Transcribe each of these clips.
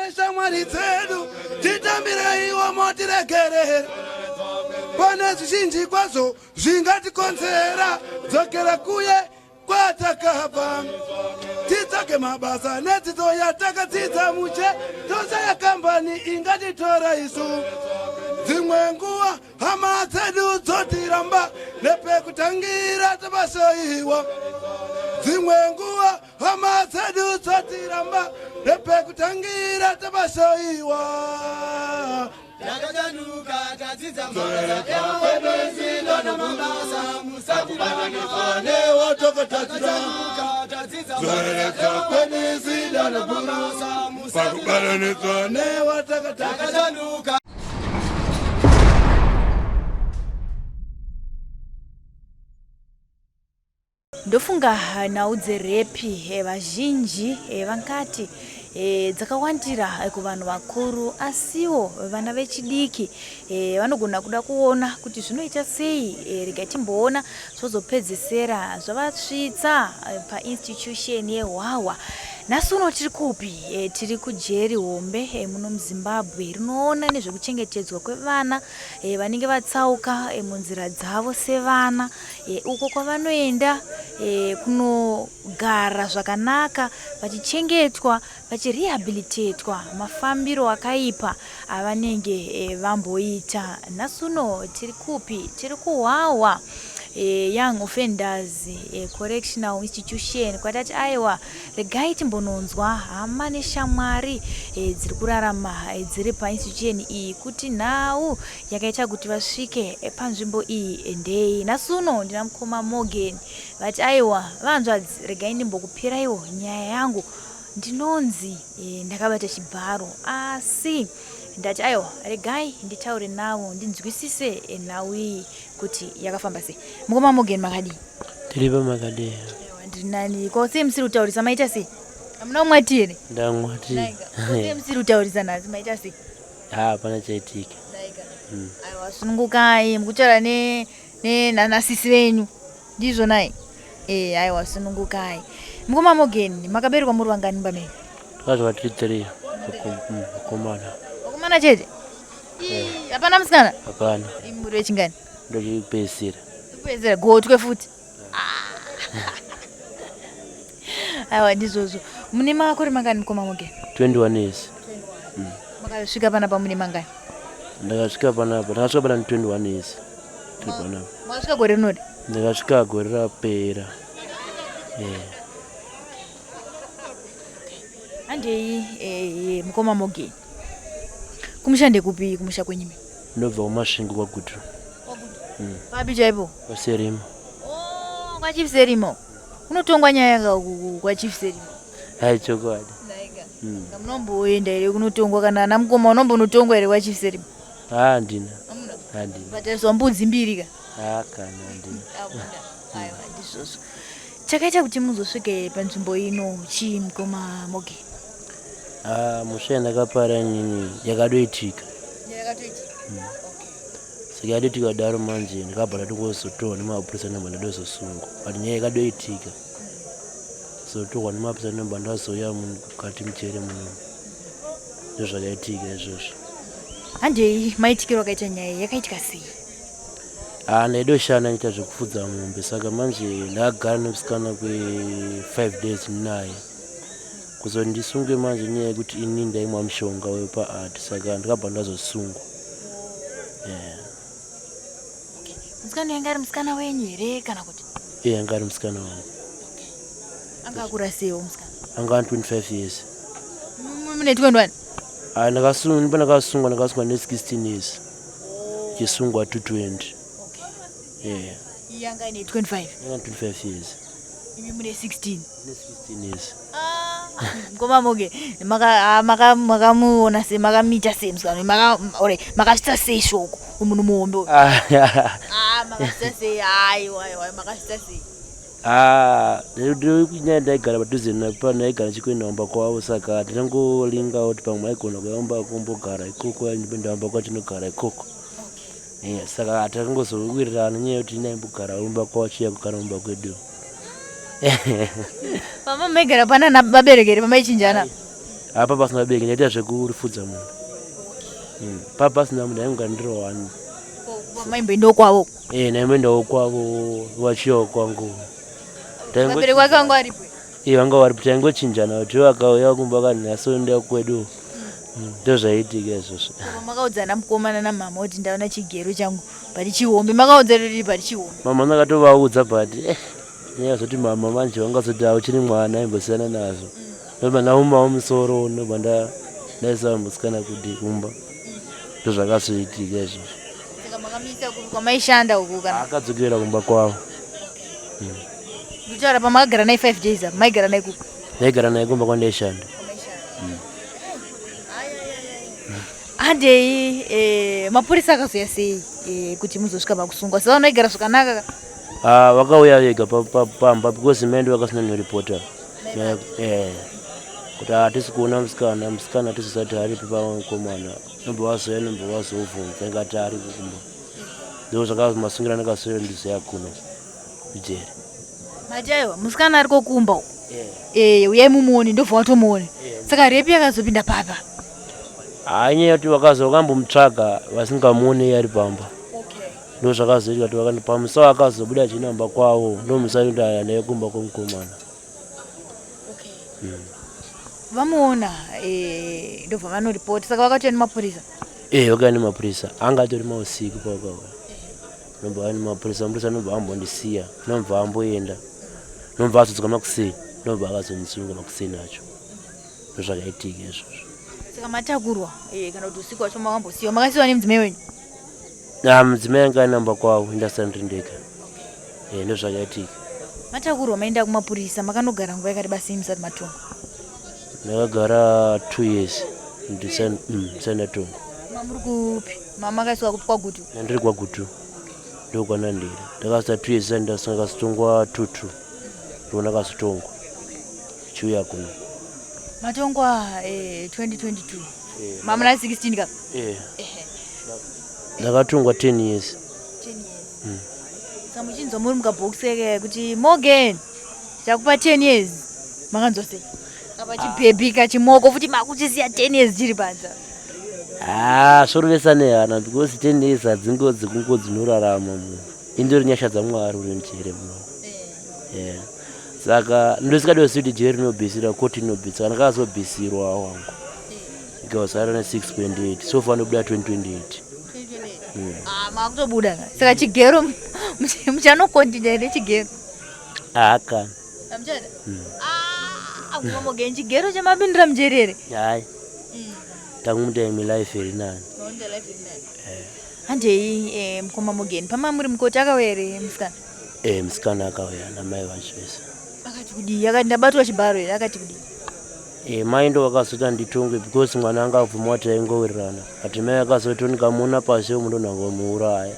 Neshamwari dzedu titambireiwo motiregerera pane zvizhinji kwazvo zvingatikonzera dzokera kuye kwatakabva titsvage mabasa nedzidzo yatakadzidza mushe toshaya kambani ingatitora isu dzimwe nguva hama dzedu dzotiramba nepekutangira tapasoiwa dzimwe nguva hama dzedu dzotiramba nepekutangira tapasoiwa Takachanuka tadzidza mabasa namabasa musatibatanidzwa newatakatatira Zoreredza kwenisida namabasa pakubatanidzwa newatakataka Takachanuka. Ndofunga nhau dzerepi vazhinji vangati dzakawandira kuvanhu vakuru asiwo vana vechidiki vanogona kuda kuona kuti zvinoita sei rega timboona zvozopedzesera zvavasvitsa painstitution yehwahwa. Nhasi uno tiri kupi? Tiri kujeri hombe muno muZimbabwe rinoona nezvekuchengetedzwa kwevana vanenge vatsauka munzira dzavo sevana. E, uko kwavanoenda e, kunogara zvakanaka vachichengetwa vachirehabilitetwa mafambiro akaipa avanenge e, vamboita. Nhasi uno tiri kupi? Tiri kuHwahwa e, Young Offenders e, Correctional Institution kwatati aiwa regai timbononzwa hama neshamwari e, dziri kurarama e, dziri painstitution iyi kuti nhau yakaita kuti vasvike panzvimbo iyi ndei. Nhasi uno ndina mukoma Morgan vati aiwa vahanzvadzi regai ndimbokupiraiwo nyaya yangu ndinonzi e, ndakabata chibharo asi ndati aiwa regai nditaure navo ndinzwisise eh, nhau iyi kuti yakafamba sei. Mukoma Morgan makadii? Tiripo makadii? Ndiri nani. Ko sei musiri kutaurisa maita sei? Hamuna kumwa tii here? Ndamwa tii. Ko sei musiri kutaurisa nhasi maita sei? Haa hapana chaitika. Aiwa sunungukai mukutaura ne ne nasisi venyu. Ndizvo nai? Eh aiwa sunungukai. Mukoma Morgan makaberekwa muri vangani mumba menyu? Takazvarwa tiri three vakomana. Vakomana chete? Ii, Hapana musikana? Hapana. Imi muri vechingani? Ndochipedzisira. Kupedzisira gotwe futi. Aiwa ndizvozvo. Mune makore mangani mukoma Morgan? 21 years. Makasvika panapa mune mangani? Ndakasvika panapa, ndakasvika pana 21 years. Tiri panapa. Makasvika gore rinori? Ndakasvika gore rapera. Yeah. Handei eh, mukoma Morgan. Kumusha ndekupi kumusha kwenyu imi? Ndobva kuMasvingo kwaGutu. Papi chaipo? KwaSerimo. Oh, kwaChief Serimo. Kunotongwa nyaya ka kwaChief Serimo. Hai chokwadi. Munomboenda here kunotongwa kana ana mukoma unombonotongwa here kwaChief Serimo? Haa handina. Handina. Bhadhariswa mbudzi mbiri ka. Haa kana handina. Aiwa ndizvozvo. Chakaita kuti muzosvike panzvimbo ino chii mukoma Morgan? Ah, mhosva yandakapara inini yakadoitika. Yakatoitika. Saka yadoitika kudaro manje ndakabva ndatongozotorwa nemapurisa ndobva ndadozosungwa. But nyaya yakadoitika. Zotorwa nemapurisa ndobva ndazouya mukati mujere muno. Ndozvakaitika izvozvo. Handei maitikiro akaita nyaya iyi yakaitika sei? Ah, ndaidoshanda ndichiita zvekufudza mombe saka manje ndakagara nemusikana kwe 5 days naye. Kuzoti ndisungwe manje inyaya yekuti ini ndaimwa mushonga wepaart saka ndakabva ndazosungwa. Yeah. Musikana yanga ari musikana wenyu here kana kuti? Iye anga ari musikana wangu. Anga akura seiwo musikana? Anga ari 25 years. Mune 21? Ah, ndakasungwa ndipo ndakasungwa ndakasungwa ne 16 years. Chisungwa 220. Okay. Yeah. Iye anga ine 25. Anga 25 years. Imi mune 16. Ndine 16 years. Mukoma Moge, maka maka makamuona sei makamiita sei musikana uyu? Maka ore makasvitsa sei shoko kumunhu muhombe uyu? Ah, makasvitsa sei? Aiwa aiwa makasvitsa sei? Ah, ndikunyaya ndaigara padhuze napa ndaigara chikuenda kumba kwavo saka ndinongolinga kuti pamwe aigona kuuya kumba kumbogara ikoko ndipinda kumba kwacho ndogara ikoko. Yeah, saka takangozowirirana nyaya yekuti ndaimbogara kumba kwavo chiya kugara kumba kwedu. Pama maigara pana na vabereki here pamaichinjana? Apa pasina vabereki ndaita zvekurifudza munhu. Papa pasina munhu ainga ndiri one. Maimboendawo kwavo? Eh, ndaimboendawo kwavo, vachiyawo kwangu. Vabereki vake vanga varipo? Eh, vanga varipo, taingochinjana kuti vakauya kumba kanhasi kwedu. Ndozvaiitika izvozvo. Makaudza mukomana namama kuti ndaona chigero changu but chihombe, makaudza riri but chihombe? Mama ndakatovaudza, but nyaya zoti mama manje vangazoti auchiri mwana, aimbosiyana nazvo. Ndobva ndaumawo musoro, ndobva ndaisa musikana kuti kumba. Ndozvakazoitika izvozvo. Saka makamisa kwamaishanda uku kana? Akadzokera kumba kwavo. Ndikutaura pamakagara naye 5 days apa, maigara naye kupi? Ndaigara naye kumba kwandaishanda. Handei, mapurisa akazoya sei kuti muzosvika pakusungwa? Saka unoigara zvakanaka ka? Ah, vakauya vega pamba because mai ndo vakasina noripota kuti hatisi kuona musikana, musikana hatisisati aripi pamukomana. Nobva vazoya, nobva vazobvunza, ingati aripo kumba. Ndo zvakamasungirana ndakasoya ndizoya kuno kujeri. Mati aiwa, musikana ariko kumba uku, uyai mumuone, ndobva watomuone. Saka rape yakazopinda papa? Hayi, nyaya yekuti vakazo vakambomutsvaga vasingamuonei ari pamba. Ndo zvakazoitika kuti pamusa akazobuda achinamba kwavo, ndo musa kuti aya naye kumba kwemukomana. Vamuona, ndobva vanoripota. Saka vakatouya nemapurisa? Eh, vakauya nemapurisa, anga atori mausiku pavakauya. Nobva vauya nemapurisa, mapurisa nobva ambondisiya, nobva amboenda, nobva azodzoka makuseni, nobva akazondisunga makuseni acho. Ndozvakaitika izvozvo. Saka matakurwa, kana kuti usiku wacho makambosiyiwa, makasiyiwa nemudzimai wenyu? Na mudzimai anga anamba kwavo, indasara ndiri ndega. Eh, ndozvakaitika. Matakurwa maenda kumapurisa, makanogara nguva yakareba sei musati matongwa? Ndakagara 2 years ndisati ndatongwa. Mamuri kupi? Makaiswa kupi, kwaGutu? Ndiri kwaGutu, ndokwana ndiri. Ndakasita 2 years isati ndasunga, ndakazotongwa 22, ndo ndakazotongwa chiuya kuno. Matongwa 2022, mamuna 16 ka? Eh, ndakatongwa 10 years. 10 years. Saka muchinzwa muri mukabhokisi keke kuti Morgan, chakupa 10 years, makanzwa sei? Apa chibhebhi kachimoko futi makuchisiya 10 years chiri panza. Ah, zvorovesa nehana because 10 years hadzingodzi kungodzi unorarama munhu. Indori nyasha dzaMwari uri mujere muno. Yeah. Saka ndosikadozivi kuti jeri rinobvisira, koti inobvisa. Kana kakazobvisirwa wangu ikazara ne6.8, so far ndobuda 2028. Ah, makutobuda ka. Saka chigero muchanokontinya here chigero? Haka. Amuchada? Ah, Morgan, chigero chamapindira mujeri here? Hayi, takumuta imwe life iri nani. Handei, mukoma Morgan, pama muri mukoti akauya here musikana? Eh, musikana akauya namai vacho vese. Akati kudii? Akati ndabatwa chibharo here? Akati kudii? E, mai ndo vakazoti anditongwe because mwana anga abvuma kuti aingowirirana, but mai akazoti ndikamuona pasi munonhangomuuraya,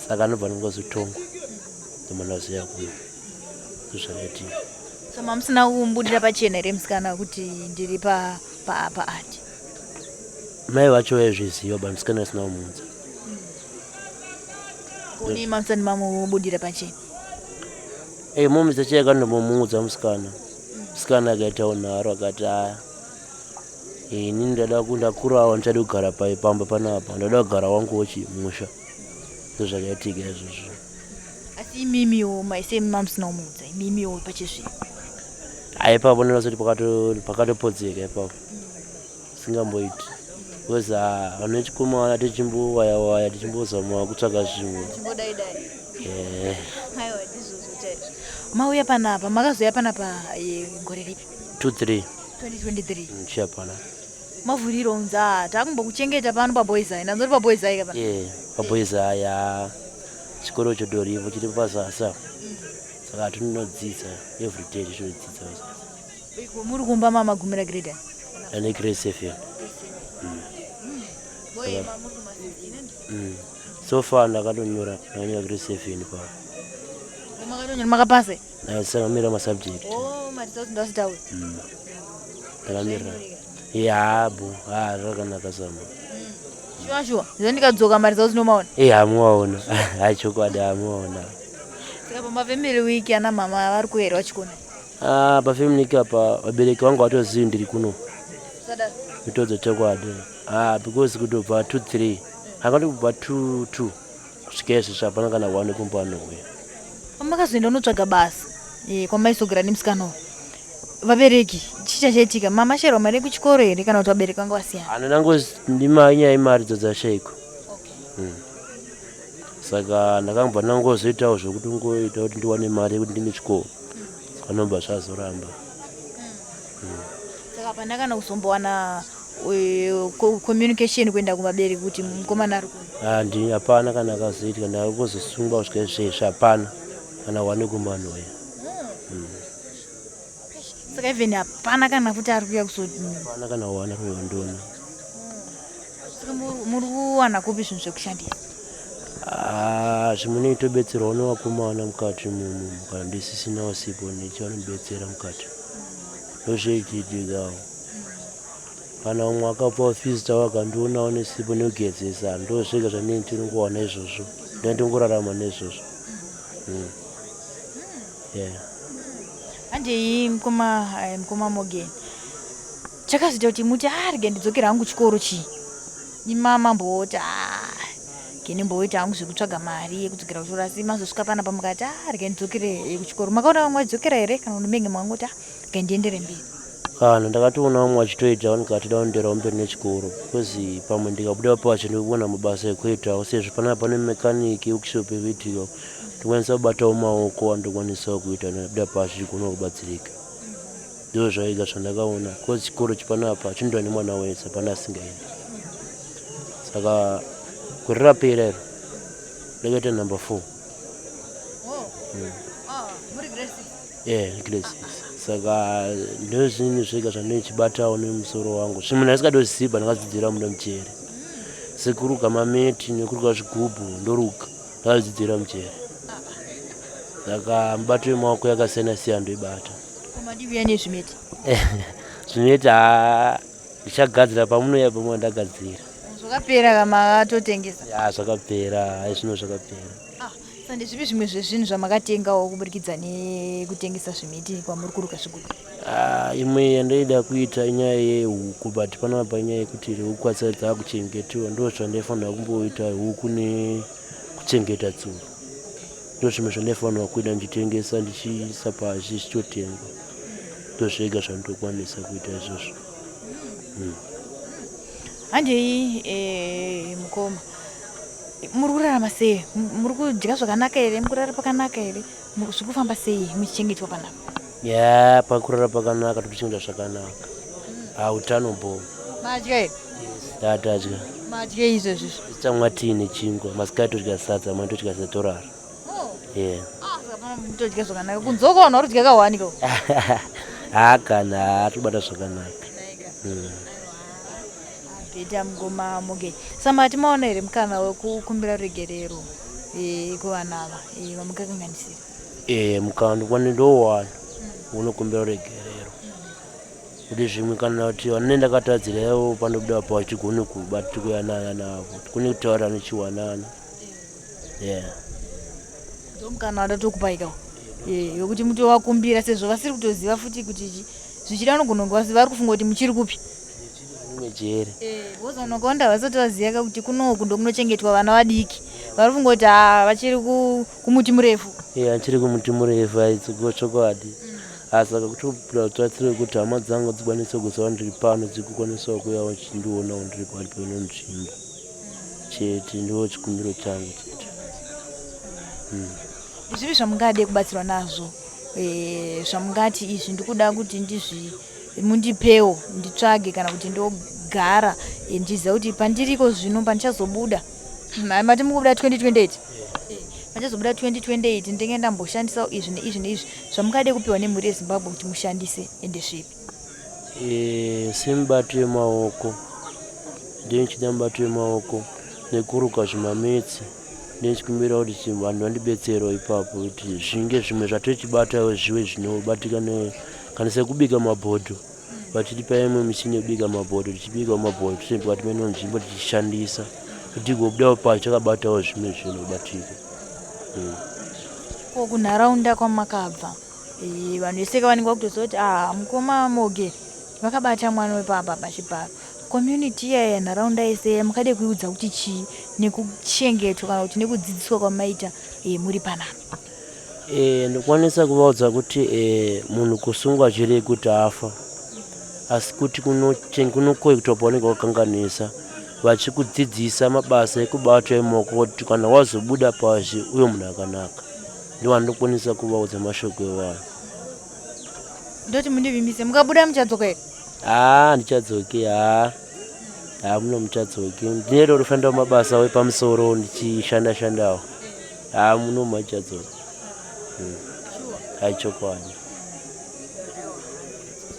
saka anobva ndingazotongwa, ndobva ndazoya kuno. Ndozvakaitika. So mamusina kumbudira pachena here musikana kuti ndiri pa pa paati? Mai vacho vaizviziva, but musikana asina kumuudza. Kuni mamusani mamubudira pachena? E, momisa chaiye akandombomuudza musikana. Musikana akaitawo nharo, akati aya, ini ndada ndakurawo, ndichadi kugara pamba panapa, ndada kugara wanguwo chimusha. Ndozvakaitika izvozvo. Asi imimiwo maise mamusina kumuudza imimiwo pachezvino? Ai, ipapo ndinozoti pakatopodzeka ipapo, singamboiti because vanhu vechikomana tichimbowaya waya, tichimbozamawo kutsvaga zvimwe. Chimbodaidai. Eh. Aiwa, ndizvozvo chaizvo. Mauya panapa, makazoya panapa gore ripi? 23. 2023? Chiya pana. Mavhuriro unza takumbokuchengeta pano paboys ai, ndanzoti paboys ai kapa? Eh, paboys aya, chikoro chotoripo chiri pasasa, saka tinodzidza everyday, tichinodzidza pasasa. Iko muri kumba mamagumira grade ani? Ane grade 7. So far ndakatonyora, ndakanyora grade 7 pa. Makatonyora, makapasa? Ndakamira masubject. Oh, maresults ndasitaura. Ndakamira yabo, ha, zvakanaka sama. Shuwa shuwa, zvo ndikadzoka maresults nomaona? E, hamuwaona, hachokwadi, hamuwaona. Saka pamafamily week ana mama vari kuera vachikona? Ah, pafamily week apa vabereki vangu vatozivi ndiri kuno. Mitodzo chokwadi. Ah, because kutobva 2 3 akati kubva 2 2 kusvika izvezvi hapana kana one kumba anouya. Pamakazoenda unotsvaga basa eh, kwamaisogara nemusikana uyu vabereki chii chachaitika mamashayirwa mari yekuchikoro here kana kuti vabereki vanga vasiyana? Handina ndima inyaya yemari dzadzashaikwa. Saka ndakambva ndangozoitawo zvekuti ngoita kuti ndiwane mari yekuti ndine chikoro. Saka ndobva zvazoramba. Saka hapana kana kuzombowana communication kuenda kuvabereki kuti mukomana ari kuno? Handi hapana kana akazoitika ndakuzosungwa kusvika izvezvi hapana kana wane kumba anouya. Saka even hapana kana futi ari kuuya kuzo Hapana kana wana kuuya ndiona. Saka muri kuwana kupi zvinhu zvekushandisa? Ah, zvimwe neitobetserwawo nevakomana mukati mumu kana ndisisina wasipo nechivanobetsera mukati ndozveichiitikawo kana umwe akapawo fees tavo akandionawo nesipo nekugezesa ndozvega zvandinenge ndinongowana izvozvo ndandingorarama neizvozvo. Yeah. Handei mukoma mukoma Morgan. Chakazoita kuti muti ah rega ndidzokere hangu kuchikoro chii? Imi mamboti ah kene mboita hangu zvekutsvaga mari yekudzokera kuchikoro asi mazosvika panapa mukati ah rega ndidzokere kuchikoro. Makaona vamwe vachidzokera here kana kuti menge makangoti ah rega ndiendere mberi? Kana ndakatoona vamwe vachitoita ndikati daunderawo mberi nechikoro because pamwe ndikabuda pacho ndikuona mabasa ekuitawo sezvo panapa pane mechanic workshop yekuitika ndokwanisa kubatawo maoko andokwanisawo kuita ndabuda pacho chigona kubatsirika. Ndizvo zvaiga zvandakaona because chikoro chipanapa chinoitwa nemwana wese hapana asingaendi. Saka gore rapera iro ndakaita number 4. Yeah, grade 6. Saka ndozvinhu zvega zvandinochibatawo nemusoro wangu. Zvimwe ndasingatoziva ndakadzidzira muno mujeri. Sekuruka mameti nekuruka zvigubhu ndoruka ndakadzidzira mujeri. Saka mibato yemaoko yakasiyana siyana ndoibata. Madivi ane zvimeti? Zvimeti haa ndichagadzira pamunouya pamwe ndagadzira. Zvakapera kamakatotengesa? Ya zvakapera, hai zvino zvakapera. Ah, saka ndezvipi zvimwe zvezvinhu zvamakatengawo kuburikidza nekutengesa zvimiti kwamuri kuruka zvigubhu? Ah, imwe yandaida kuita inyaya yehuku but panapa inyaya yekuti huku hadzisati dzakuchengetiwa ndo zvandaifanira kumboita huku nekuchengeta tsuro. Ndozvimwe zvandaifanirwa kuita ndichitengesa ndichiisa pasi zvichitotengwa. Ndozvega zvandinokwanisa kuita izvozvo. Handei mukoma. Muri kurarama sei? Muri kudya zvakanaka here? Muri kurara pakanaka here? Zviri kufamba sei muchichengetwa panapa? Ya, pakurara pakanaka, totochengeta zvakanaka. Ha, utano bho. Madya here? Yes, tatadya. Madya izvozvi? Tamwa tii nechingwa, masikati todya sadza, mangwanani todya sadza torara. Yeah. Ah, saka pano mutodya zvakanaka. Kunzoko vanhu vari kudya kahwani ko. Ha, kana tobata zvakanaka. Bheta mukoma Morgan. Saka mati maona here mukana wekukumbira ruregerero kuvana ava vamukakanganisira? Mukana ndikwane ndowana unokumbira ruregerero. Kuti zvimwe kana kuti vanenge ndakatadzira ivo panobuda pa tigone kubata kuyanana navo tikone kutaura nechiwanana. Yeah. Ndomukana wandatokupai kawo wekuti mutovakumbira sezvo vasiri kutoziva futi kuti zvichida vanogona kunge vari kufunga kuti muchiri kupi. Mujeri. Because vanhu vakawanda vasati vaziva ka kuti kunoku ndokunochengetwa vana vadiki. Vari kufunga kuti haa vachiri kumuti murefu. Yeah, achiri kumuti murefu aitsuko chokwadi. Asi saka kutopira rubatsiro kuti hama dzangu dzikwanise kuziva ndiri pano dzikukwanisawo kuuya vachindionawo ndiri pari pano nzvimbo. Chete ndiwo chikumbiro changu chete. Zvipi zvamungade kubatsirwa nazvo? Zvamungati izvi ndikuda kuti ndizvi mundipewo nditsvage kana kuti ndogara ndichiziva kuti pandiriko zvino pandichazobuda mati mukubuda 2028 pandichazobuda 2028 ndinge ndamboshandisawo izvi neizvi neizvi zvamungade kupiwa nemhuri yeZimbabwe kuti mushandise ende zvipi? Semibato yemaoko ndinochida mubato wemaoko nekuruka zvimametsi ndinochikumbira kuti vanhu vandibetserewo ipapo kuti zvinge zvimwe zvatochibatawo zvive zvinobatika kana sekubika mabhodho vachitipa imwe michini yekubika mabhodho tichibikawo mabhodho tiri pakati peno nzvimbo tichishandisa kuti tigobudawo pacho takabatawo zvimwe zvinobatika. Ko kunharaunda kwamakabva vanhu vese vanenge vakutoziva kuti ah mukoma Moge. Vakabata mwana wepapa pachibharo. Community iyaya, nharaunda yese mukade kuiudza kuti chii nekuchengetwa kana kuti nekudzidziswa kwamaita muri panapa? Ndokwanisa kuvaudza kuti munhu kusungwa chirei kuti afa, asi kuti kunokoitwa paunenge wakanganisa, vachikudzidzisa mabasa ekubata emaoko kuti kana wazobuda pazhe uyo munhu akanaka. Ndovandokwanisa kuvaudza mashoko iwayo. Ndoti mundivimbise, mukabuda muchadzoka here? Haa, ndichadzoki. Haa haa, muno muchadzoki. Ndine rofanda mabasa epamusoro ndichishanda shandawo. Haa, muno machadzoki. Haichokwadi.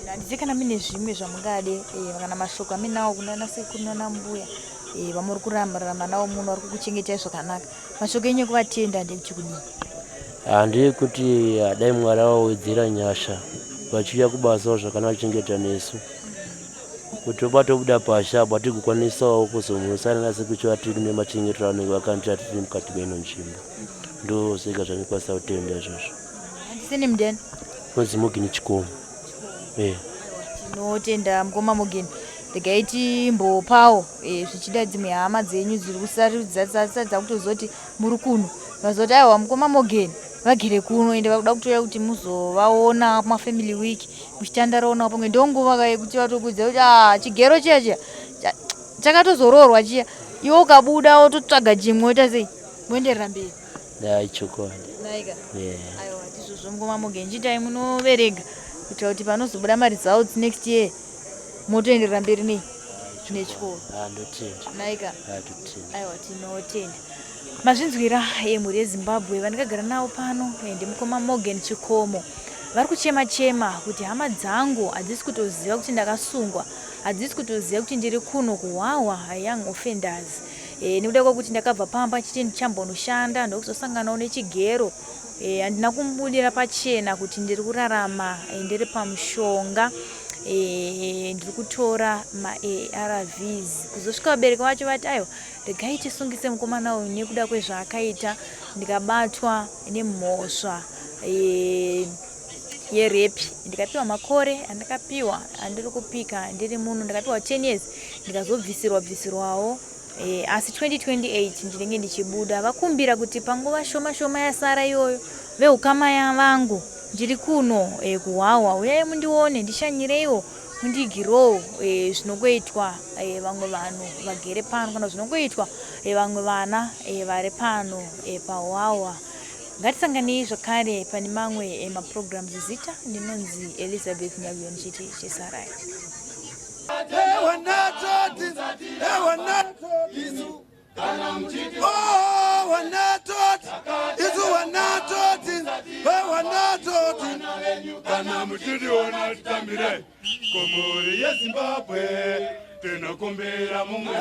Handizivi kana mune zvimwe zvamungade kana mashoko aminawo kunana sekuru nana mbuya vamuri kurarama navo muno, vari kukuchengetai zvakanaka. Mashoko enyu ekuvatenda ndekuti kudii? Handei kuti dai Mwari avawedzera nyasha, vachiuya kubasawo zvakanaka, chengeta nesu kuti tobatobuda pasha apo atigokwanisawo kuzomurisana nasekuchiva tiri nemachengetero anenge vakandiita tiri mukati meino nzvimbo. Ndo zvega zvandikwanisa kutenda izvozvo. Handisini mudeni. Unonzi Mogini Chikomo. Tinotenda, mukoma Mogini. Regai timbopawo zvichida dzimwe hama dzenyu dziri kusarudza kutozoti muri kuno, vazoti aiwa, mukoma Mogeni vagere kuno, ende vakuda kutoya kuti muzovaona mafamily week muchitandarawo navo pamwe. Ndonguva ka yekuti vatokudza kuti a chigero chiya chiya chakatozoroorwa chiya, iwe ukabuda wototsvaga chimwe, woita sei, moenderera mberi. Dai chokwadi. Naika. Yeah. Aiwa, ndizvozvo, mukoma Mogeni. Chitai munoverenga kuitira kuti panozobuda maresults next year motoenderera mberi nei nechikoro. Ah, ndotenda. Naika. Ah, totenda. Aiwa, tinotenda. Mazvinzwira, mhuri yeZimbabwe, vandakagara navo pano ndimukoma Morgan Chikomo. Vari kuchema chema kuti hama dzangu hadzisi kutoziva kuti ndakasungwa, hadzisi kutoziva kuti ndiri kuno kuHwahwa Young Offenders, nekuda kwekuti ndakabva pamba chiti ndichambonoshanda, ndokuzosanganawo nechigero. Handina kumubudira pachena kuti ndiri kurarama ndiri pamushonga, ndiri kutora maARVs, kuzosvika vabereki vacho vati aiwa, regai tisungise mukomana uyu nekuda kwezvaakaita. Ndikabatwa nemhosva yerape, ndikapiwa makore andakapiwa andiri kupika ndiri muno. Ndakapiwa 10 years, ndikazobvisirwa bvisirwawo, asi 2028 ndinenge ndichibuda. Vakumbira kuti panguva shoma shoma yasara iyoyo, veukama vangu, ndiri kuno kuHwahwa, uyai mundione, ndishanyireiwo, mundigirowo zvinongoitwa vamwe vanhu vagere pano kana zvinongoitwa vamwe vana vari pano paHwahwa. Ngatisanganei zvakare pane mamwe maprograms. Zita ndinonzi Elizabeth Nyaguyo, ndichiti chisarai. Ewanatoti, ewanatoti, oh, wanatoti, isu wanatoti, wanatoti. Kana muchitiona, titambire kumhuri yeZimbabwe, tinokumbira mumwe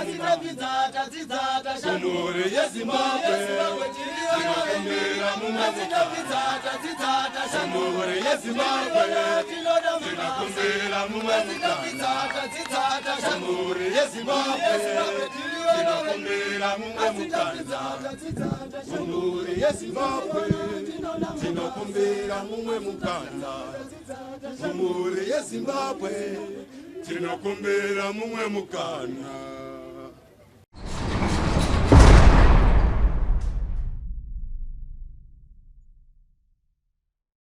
kumhuri yeZimbabwe, tinokumbira mumwe kumhuri yeZimbabwe, tinokumbira mumwe kumhuri yeZimbabwe, tinokumbira mumwe mukana kumhuri yeZimbabwe, tinokumbira mumwe mukana kumhuri yeZimbabwe, tinokumbira mumwe mukana.